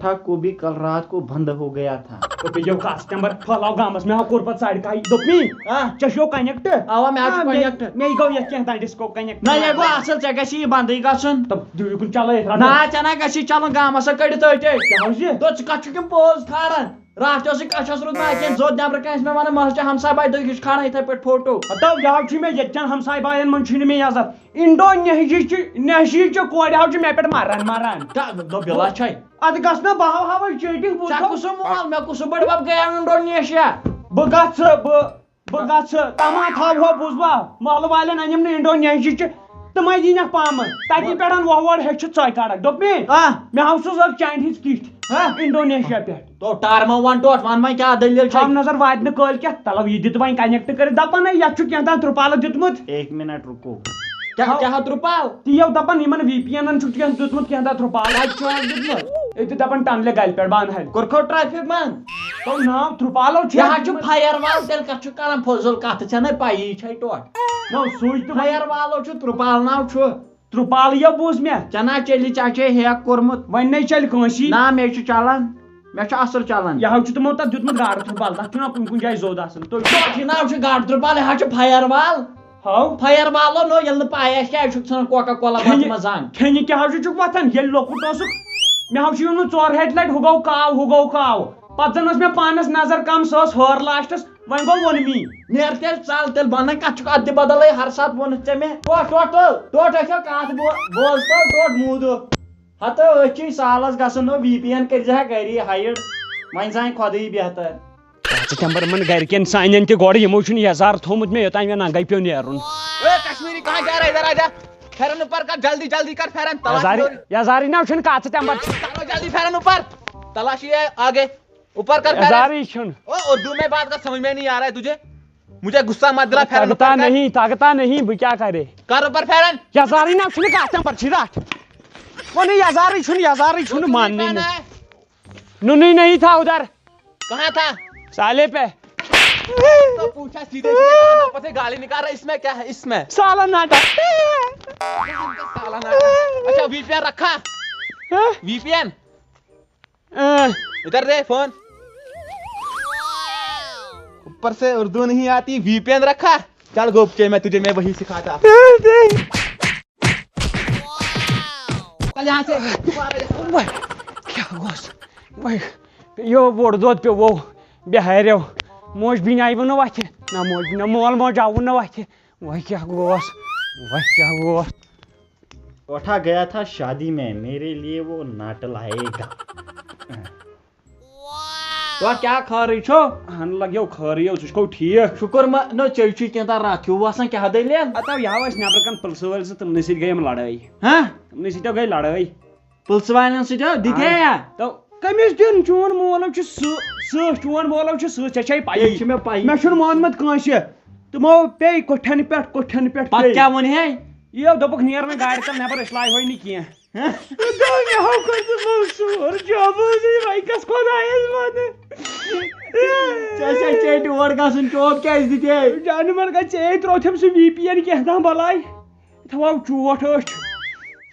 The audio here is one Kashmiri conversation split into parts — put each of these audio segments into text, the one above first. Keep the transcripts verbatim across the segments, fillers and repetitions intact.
تھا، کو بھی کل رات کو بند ہو گیا تھا۔ دوٚپمَے یو کاسٹمر پھٔہلاو گامَس، مےٚ ہا کوٚر پَتہٕ ساڑِ کاہہِ۔ دوٚپمَے، آ، ژےٚ چھُو کنیکٹ؟ اوا، مےٚ حظ چھُ آ، کنیکٹ۔ مےٚ گوٚو یَتھ کینٛہہ تام ڈِسکو کنیکٹ۔ نہ، یہِ گوٚو اصل، ژےٚ گژھی یہِ بندٕے گژھُن۔ تہٕ دِیِو یہِ کُن چلٲیِتھ رٹو۔ نہ، ژےٚ نہ گژھی چلُن گامس سۭتۍ کٔڑِتھ أٹۍ أٹۍ۔ کیٛاہ حظ یہِ؟ دوٚپ، ژٕ کتھ چھُکھ یِم پوز کھاران؟ راتھ اوسُے کچھس روٗدمُت اَتہِ کٮ۪ن زوٚد نٮ۪برٕ کنہِ، ٲسۍ مےٚ ونان، محلہٕ چہِ ہمساے باے، دوٚپُکھ، یہِ چھُ کھاران یِتھے پٲٹھۍ فوٹو۔ ہتو، یہِ حظ چھُ مےٚ ییٚتہِ چٮ۪ن ہمساے باین منٛز چھُنہٕ مےٚ یہِ عزت۔ انڈونیشیا چہِ، نیشیا چہِ کورِ حظ چھِ مےٚ پٮ۪ٹھ مران، مران۔ تہٕ دوٚپ، بِلا چھے۔ اتھ گژھِ نہ بہٕ ہاوہاوے چیٹنگ، بہٕ ژےٚ وٕچھو۔ کُس موال؟ مےٚ کُس بٔڈۍ بب گٔیاو انڈونیشیا؟ بہٕ گژھٕ، بہٕ، بہٕ گژھٕ، تما تھاوہو بوٗزوا، محلہٕ والٮ۪ن أنِم نہٕ انڈونیشیا چہِ، تِمے دِنکھ پامہٕ۔ تتی پٮ۪ٹھ وۄہ وۄڑ ہیٚچھِتھ ژۄے کڑکھ۔ دوٚپ مےٚ، آ۔ مےٚ ہاو سُہ زٲژ چانہِ ہٕنٛز کِٹھۍ۔ ہا؟ انڈونیشیا پٮ۪ٹھ۔ تو ٹارما وَن ٹوٹھ، وَن وۄنۍ کیٛاہ دٔلیٖل چھےٚ؟ تھاو نظر واتہِ نہٕ کٲلۍ کٮ۪تھ، تلو یہِ دِتہٕ وۄنۍ کنیکٹ کٔرِتھ، دپان ہے یتھ چھُ کینٛہہ تام ترٛپالہٕ دیُتمُت۔ ایک منٹ رکو۔ کیٛاہ، تھاو۔ کیٛاہ ہا ترٛپال؟ تی یو دپان یِمن وی پی اینن چھُکھ کینٛہہ دیُتمُت، کینٛہہ تام ترٛپال۔ کتہِ چھُ اَتھ دیُتمُت؟ أتی دپان ٹنلہِ گلہِ پٮ۪ٹھ بانہٕ ہلہِ۔ کوٚرکھو ٹریفک بند؟ تو ناو ترٛپالو چھُ۔ یہِ حظ چھُ فایر وال، تیٚلہِ کتھ چھُ کران فضول کتھٕ، ژےٚ نے پَیی چھے ٹوٹھ۔ نو سُے تہٕ فایر والو چھُ، ترٛپال ناو چھُ۔ ترٛپالٕے یو بوٗز مےٚ۔ ژےٚ نا چلی، ژےٚ چھے ہیک کوٚرمُت۔ وۄنۍ نے چلہِ کٲنٛسی۔ نا، مےٚ چھُ چلان، مےٚ چھُ اصل چلان۔ یہِ حظ چھُ تِمو تتھ دیُتمُت گاڈٕ ترٛپال، تتھ چھُنہ کُنہِ کُنہِ جایہِ زوٚد آسان۔ تو ژےٚ چھُے ناو چھُ گاڈٕ ترٛپال، یہِ حظ چھُ فایر وال۔ ہاو۔ فایر والو نو، ییٚلہِ نہٕ پاے آسہِ، کیٛازِ چھُکھ ژھٕنان کوکا کولا بۄتلہِ منٛز زنٛگ؟ کھیٚنہِ کیٛاہ حظ چھُکھ وۄتھان؟ ییٚلہِ لۄکُٹ اوسُکھ، مےٚ حظ چھُ یِمن ژور ہٹہِ لٹہِ، ہُہ گوٚو کاو، ہُہ گوٚو کاو۔ پتہٕ زن ٲس مےٚ پانس نظر کم، سۄ ٲس ہٲر لاسٹس۔ وۄنۍ گوٚو ووٚن می۔ نیر تیٚلہِ ژل، تیٚلہِ بنن کتھ چھُکھ اتھ دِ بدلے، ہر ساتہٕ ووٚنُتھ ژےٚ مےٚ۔ ٹوٹھ، ٹوٹھ، ٹوٹھ، ٹوٹھ ٲسۍ کتھ بو-، بوز تو، ٹوٹھ موٗدُکھ۔ ہتہٕ أتھۍ چھُے سالس گژھُن، نو وی پی این کٔرۍ زِ ہا گری ہایڈ، وۄنۍ زانہِ خۄدٕے بہتر۔ ژٕ تمبر یِمن گرِکٮ۪ن سانٮ۪ن تہِ گۄڈٕ، یِمو چھُنہٕ یزار تھوٚومُت مےٚ یوٚتام مےٚ ننگے پیوٚو نیرُن۔ اے کشمیری کہاں جا رہا ہے؟ ادھر آ جا۔ پھیرن اوپر کر، جلدی جلدی کر پھیرن، تلاشی یزارٕے، ضروری۔ یزارٕے نہ چھُنہٕ کتھ، ژٕ تمبر۔ کرو جلدی پھیرن اوپر، تلاشی ہے آگے۔ اوپر کر پھیرن۔ یزارٕے چھُنہٕ۔ او، اردو میں بات کر، سمجھ میں نہیں آ رہا ہے تجھے؟ مجھے غصہ مت دلا، پھیرن اوپر تگتا کر۔ نہیں، تگتا نہیں، بہٕ کیٛاہ کرے؟ کر اوپر پھیرن۔ یزارٕے نہ چھُنہٕ کتھ، تمبر چھی رٹھ۔ وۄنۍ یزارٕے چھُنہٕ، یزارٕے چھُنہٕ ماننٕے پھیرن نہٕ۔ ہے۔ نُنٕے نہیں تھا ادھر۔ کہاں تھا؟ سالے پہ۔ تو پوچھا سیدھے سیدھے کہاں تھا؟ اوپر سے گالی نکال رہا ہے، اس میں کیا ہے؟ اس میں۔ سالا ناٹا۔ سالا ناٹا۔ اچھا، وی پی این رکھا؟ ہاں؟ V P N. اہ۔ ادھر دے فون۔ اوپر سے اردو نہیں آتی، وی پی این رکھا؟ چل گوپ کے میں تجھے میں وہی سکھاتا۔ چل یہاں سے۔ وۄنۍ کیٛاہ گوٚژھ؟ وۄنۍ پیوٚو بوٚڑ دۄد پیوٚو بِہاریو۔ موج بیٚنہِ آیہِ وُنہٕ وَتھِ۔ نہ موج بیٚنہِ، نہ مول موج آو وُنہٕ وَتھِ۔ وۄنۍ کیٛاہ گوٚوس؟ وۄنۍ کیٛاہ گوٚوس؟ لوٹھا گیا تھا شادی میں، میرے لیے وہ ناٹل آئے گا۔ تو کیٛاہ خٲرٕے چھو؟ اہن لگیو خٲرٕے یو، ژٕ چھُکھو ٹھیٖک؟ شُکُر ما نو ژےٚ چھُے کینٛہہ تام راتھ ہیوٗ آسان، کیٛاہ دٔلیٖل؟ ہتو یہِ ہاو ٲسۍ نٮ۪برٕ کَنہِ پُلسہٕ وٲلۍ زٕ، تِمنٕے سۭتۍ گٔے یِم لڑٲے۔ ہاں؟ تِمنٕے سۭتۍ گٔے لڑٲے۔ پُلسہٕ والٮ۪ن سۭتۍ ہو دِتھے یا؟ تو کٔمِس دیُن؟ چون مول چھُ سُہ، سُہ، چون مول چھُ سُہ، ژےٚ چھے پَیی۔ یے چھِ مےٚ پَیی۔ مےٚ چھُنہٕ مونمُت کٲنٛسہِ۔ تِمو پیٚیہِ کوٹھٮ۪ن پٮ۪ٹھ، کوٹھٮ۪ن پٮ۪ٹھ پتہٕ پیٚیہِ۔ کیٛاہ ووٚن ہے؟ یِیو دوٚپُکھ، "نیر وۄنۍ گاڑِ تل نٮ۪بر، أسۍ لاہہِ وۄنۍ نہٕ کینٛہہ۔" دوٚپُن، "مےٚ ہاو کوٚر ژٕ منصوٗر جابوٗزٕے، وۄنۍ کس خۄدایس ونہٕ؟" ژےٚ چھے ژےٚ ٹور گژھُن، چوب کیٛازِ دِتے؟ جانہٕ مرگا، ژےٚ ترٛوو تٔمۍ سُہ وی پی این کیٛاہ تام بلاے۔ یہِ تھاوو چوٹھ أچھ۔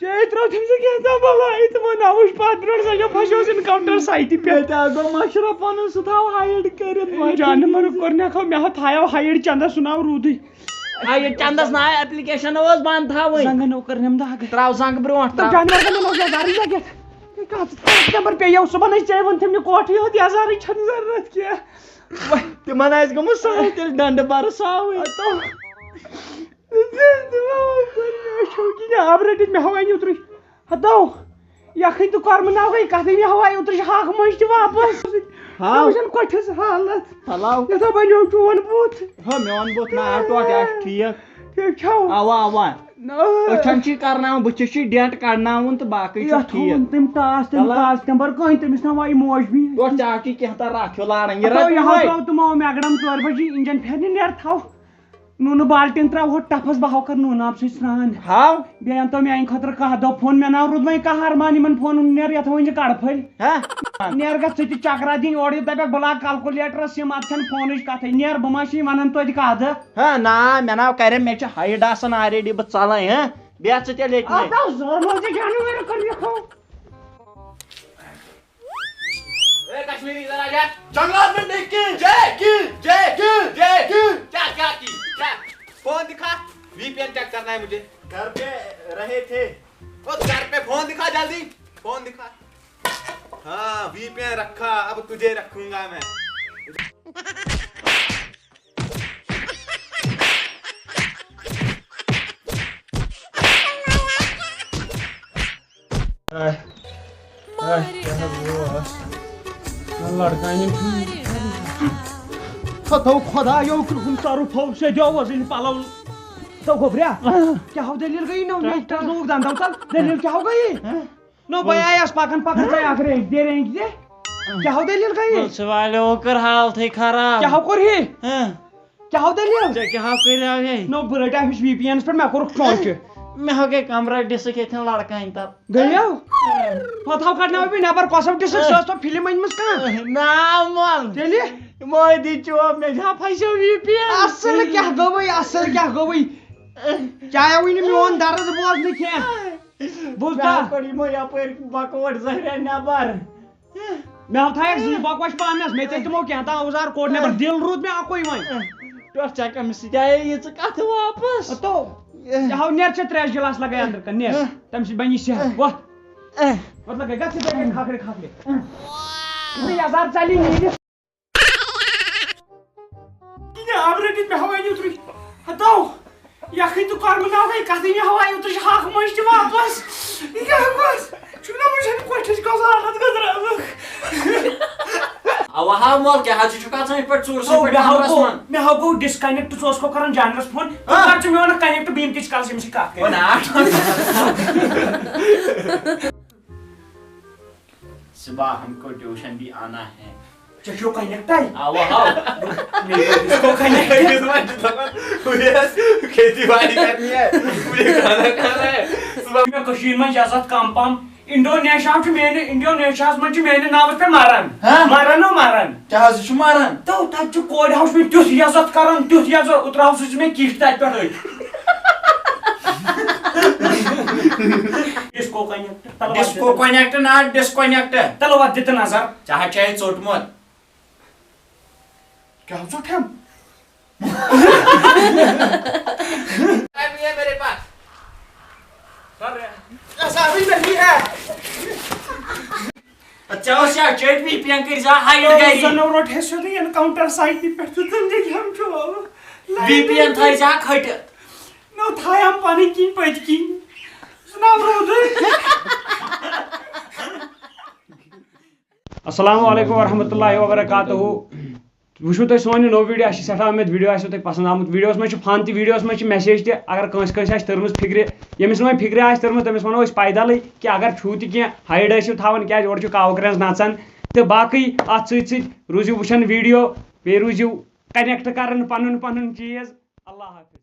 ژےٚ ترٛوو تٔمۍ سُہ کیٛاہ تام بلاے، تِمو نہ وٕچھ پتھ برونٛٹھ، سۄ چھےٚ پھسیو اِنکاونٹر سایٹہِ پٮ۪ٹھ۔ مےٚ تہِ ہا گوٚو مشرف پنُن، سُہ تھاو ہایڈ کٔرِتھ۔ جانہٕ مرگ کوٚر مےٚ کھو، مےٚ ہا تھایو ہایڈ چندس، سُہ ناو روٗدٕے۔ آ، یہِ چندس ناو ایپلیکیشن اوس بنٛد تھاوٕنۍ۔ زنٛگن اوکر نمداگ۔ ترٛاو زنٛگ برونٛٹھ، ترٛاو۔ جانور گنٛدن اوس یزارٕے لگِتھ۔ کتھ نمبر پیٚیو صُبحن أسۍ ژےٚ ووٚن تٔمۍ، یہِ کوٹھٕے یوت یزارٕے چھنہٕ ضروٗرت کینٛہہ۔ تِمن آسہِ گوٚمُت سہل تیٚلہِ ڈنڈٕ بر ساوٕے۔ ہتو۔ أچھو کِنۍ آب رٔٹِتھ مےٚ ہاو اَنہِ اوترٕچ۔ ہتو۔ یکھٕنۍ تہٕ کۄرمہٕ ناو گٔے کتھٕے، مےٚ ہاو اَنہِ اوترٕچ ہاکھ مٔنٛزۍ تہِ واپس۔ ہاو۔ وٕچھن کۄٹھِس حالت۔ پھلاو۔ یتھ ہا بنیو چون بُتھ۔ ہا، میون بُتھ نہ آو ٹوٹھ، یہِ آسہِ ٹھیٖک۔ ٹھیٖک چھو؟ اوا، اوا۔ نہ۔ أچھن چھُے کرناوُن، بٕتھِس چھُے ڈینٹ کڑناوُن تہٕ باقٕے چھُ یتھ ٹھیٖک۔ تھوٚوُن تٔمۍ ٹاس، تٔمۍ چلو۔ ٹاس تٔمۍ بٔر کٕہٕنۍ، تٔمِس نہ وایہِ موج بیٚنہِ۔ ٹوٹھ ژےٚ چھُے کینٛہہ تام رکھ ہیوٗ لاران، یہِ ہتو، رٹھ یہِ ہا وۄنۍ۔ ترٛاو تِمو مےٚ گڑم ژورِ بجہِ انجن پھیرنہِ، نیر تھاو۔ نوٗنہٕ بالٹیٖن ترٛاوہو ٹپھس، بہٕ ہاو کر نوٗنہٕ آبہٕ سۭتۍ سرٛان۔ ہاو۔ بیٚیہِ اَنتو میٛانہِ خٲطرٕ کانٛہہ دۄہ فون، مےٚ ناو روٗد وۄنۍ کانٛہہ ارمانٕے یِمن فونن، نیر یتھ وۄنۍ یہِ کڑٕ پھٔلۍ۔ ہا؟ نیر گژھ ژٕ تہِ چکرا دِنۍ اورٕ یہِ دپکھ بہٕ لاگہٕ کلکولیٹرس سِم، اتھ چھنہٕ فونٕچ کتھٕے، نیر بہٕ ما چھُے ونان توتہِ کانٛہہ دۄہ۔ ہا، نا، مےٚ ناو کریم، مےٚ چھِ ہایڈ آسان already، بہٕ ژلے، ہا؟ بیٚہہ ژٕ تیٚلہِ ییٚتنٕے۔ اتھ آو زور موجی جانور کٔرمٕژ ہو۔ ए कश्मीरी, इधर आ जा। जंगलात में नहीं की। जय की। जय की। जय की। क्या, क्या की? क्या? फोन दिखा। वीपीएन चेक करना है मुझे। घर पे रहे थे। ओ, घर पे फोन दिखा जल्दी। फोन दिखा। हाँ, वीपीएन रखा, अब तुझे रखूंगा मैं। آے، آے، کیٛاہ حظ گوٚو اَتھ؟ نہ لڑکہٕ أنِم چھُنہٕ۔ ہتو خۄدایو کرٛہُن ژرُپھو سیٚدیو وۄزٕلۍ پلو۔ تو گوٚبریا، کیٛاہ ہو دٔلیٖل گٔیی نو؟ مےٚ تہِ لوگ دنٛدو تل۔ دٔلیٖل کیٛاہ ہو گٔیی؟ نو بہٕ آیس پکان پکان ژےٚ اکھ رینٛج دِ، رینٛج دِ۔ کیٛاہ ہو دٔلیٖل گٔیی؟ بہٕ سُہ والیو کٔر حالتھٕے خراب۔ کیٛاہ ہو کوٚر یہِ؟ ہہ۔ کیٛاہ ہو دٔلیٖل؟ ژےٚ کیٛاہ ہو کٔریو ہے؟ نو بہٕ رٹیٛاوُس وی پی اینس پٮ۪ٹھ، مےٚ کوٚرُکھ چونچہِ۔ مےٚ ہو گٔے کمرس ڈِسک ییٚتھٮ۪ن لڑکہٕ ہٕنٛدۍ تل۔ گٔیو؟ پتہٕ ہو کڑناوے بہٕ نٮ۪بر، کۄس ہو ڈِسک؟ سۄ ٲس تو فلم أنۍ مٕژ کانٛہہ۔ نا مل۔ تیٚلہِ؟ مٲدی چوب مےٚ چھا پھسیو وی پی این۔ اصل کیٛاہ گوٚوٕے، اصل کیٛاہ گوٚوٕے؟ چایو وٕنہِ میون درد بوزنہٕ کینٛہہ۔ بوٗزتھا؟ مےٚ ہا کوٚڑ یِمو یپٲرۍ بکوٹ زہریا نٮ۪بر۔ مےٚ ہا تھایکھ زٕے بکوش پانس، مےٚ تہِ تِمو کینٛہہ تام اوزار کوٚڑ نٮ۪بر، دِل روٗد مےٚ اکُے وۄنۍ۔ پٮ۪ٹھ ژےٚ کٔمِس سۭتۍ آیے ییٖژٕ کتھٕ واپس؟ تو، یہِ ہاو نیر ژےٚ ترٛےٚ گلاس لگے أنٛدرٕ کن، نیر، تمہِ سۭتۍ بنی صحت، وۄتھ۔ وۄتھ لگے، گژھ ژٕ تتہِ کھکھرِ کھکھرِ۔ یہِ یزار ژلی نیٖرِتھ۔ یہِ آب رٔٹِتھ مےٚ ہاو اَتہِ اوترٕ۔ ہتو، یَکھٕنۍ تہٕ کۄرمہٕ ناو گٔے کَتھٕے، مےٚ ہاو اَتہِ اوترٕ چھِ ہاکھ مٔنٛزۍ تہِ واپس۔ یہِ کیٛاہ گوٚژھ؟ چھُکھ نہ وٕچھان کۄٹھِس کۄس حالت گٔژھ رٲوٕکھ؟ اوا ہا مول، کیٛاہ حظ چھُ، چھُکھ اژان یِتھ پٲٹھۍ ژوٗرسٕے ہو، پٲٹھۍ مےٚ ہاو کمرس گوٚو، منٛز؟ مےٚ ہاو گوٚو disconnect، ژٕ اوسکھو کران جانورس فون، ژٕ ہا؟ کر ژٕ میون connect، بہٕ یِمہٕ تیٖتِس کالس ییٚمِس سۭتۍ کتھ او کَرِ۔ نا۔ صبح ہم کو ٹیوشن بھی آنا ہے۔ ژےٚ چھُو کنیکٹے؟ اوا ہو۔ مےٚ چھُ ڈسکو کنیکٹ۔ أمِس ما چھُ دَپان، ہُہ یَس کھیتی باڑی کرنی ہے، مجھے کھانا کھانا ہے۔ صبح مےٚ کٔشیٖرِ منٛز یَزتھ کم پم۔ انڈونیشیا چھُ میانہِ، انڈونیشیاہس منٛز چھُ میانہِ ناوس پٮ۪ٹھ مران۔ ہاں؟ مران او مران۔ کیٛاہ حظ، یہِ چھُ مران؟ تو تَتہِ چھُ کورِ ہاوُس مےٚ تیُتھ یَزتھ کران، تیُتھ یَزتھ، اوترٕ ہاوُس سُہ چھُ مےٚ کِٹھ تَتہِ پٮ۪ٹھ أتھۍ۔ Disco connect. تَلہٕ وَتھ ڈسکو دِتہٕ۔ کنیکٹ نا، ڈسکونیکٹ۔ تَلہٕ وَتھ دِتہٕ نظر۔ ژےٚ ہا چھے ژوٚٹمُت۔ کیٛاہ ژوٚٹھم؟ ٹائم نہیں ہے میرے پاس۔ ایسا بھی نہیں ہے۔ ژےٚ اوس یا چیٹ وی پی این کٔرۍ زِ ہایِڈ گری۔ زنو روٚٹ ہے سیوٚدُے انکاونٹر سایٹہِ پٮ۪ٹھ تہٕ تِم دِتۍ ہم چھُ۔ وی پی این تھٲے زِ ہا کھٔٹِتھ۔ نو تھایم پنٕنۍ کِنۍ پٔتۍ کِنۍ۔ زنو روٚدُے۔ السلام علیکم ورحمۃ اللہ وبرکاتہ۔ وٕچھِو تُہۍ سون یہِ نوٚو ویٖڈیو، اَسہِ چھِ سٮ۪ٹھاہ اُمید ویٖڈیو آسیو تۄہہِ پسنٛد آمُت۔ ویٖڈیوَس منٛز چھِ فن تہِ، ویٖڈیوَس منٛز چھِ میسیج تہِ۔ اگر کٲنٛسہِ کٲنٛسہِ آسہِ تٔرمٕژ فِکرِ، ییٚمِس نہٕ وۄنۍ فِکرِ آسہِ تٔرمٕژ، تٔمِس وَنو أسۍ پیدَلٕے کہِ اگر چھُو تہِ کینٛہہ ہایِڈ ٲسِو تھاوان، کیٛازِ اورٕ چھُ کاوٕ کرٛٮ۪نٛز نَژان۔ تہٕ باقٕے اَتھ سۭتۍ سۭتۍ روٗزِو وٕچھان ویٖڈیو، بیٚیہِ روٗزِو کنیکٹ کران پنُن پنُن چیٖز۔ اللہ حافظ۔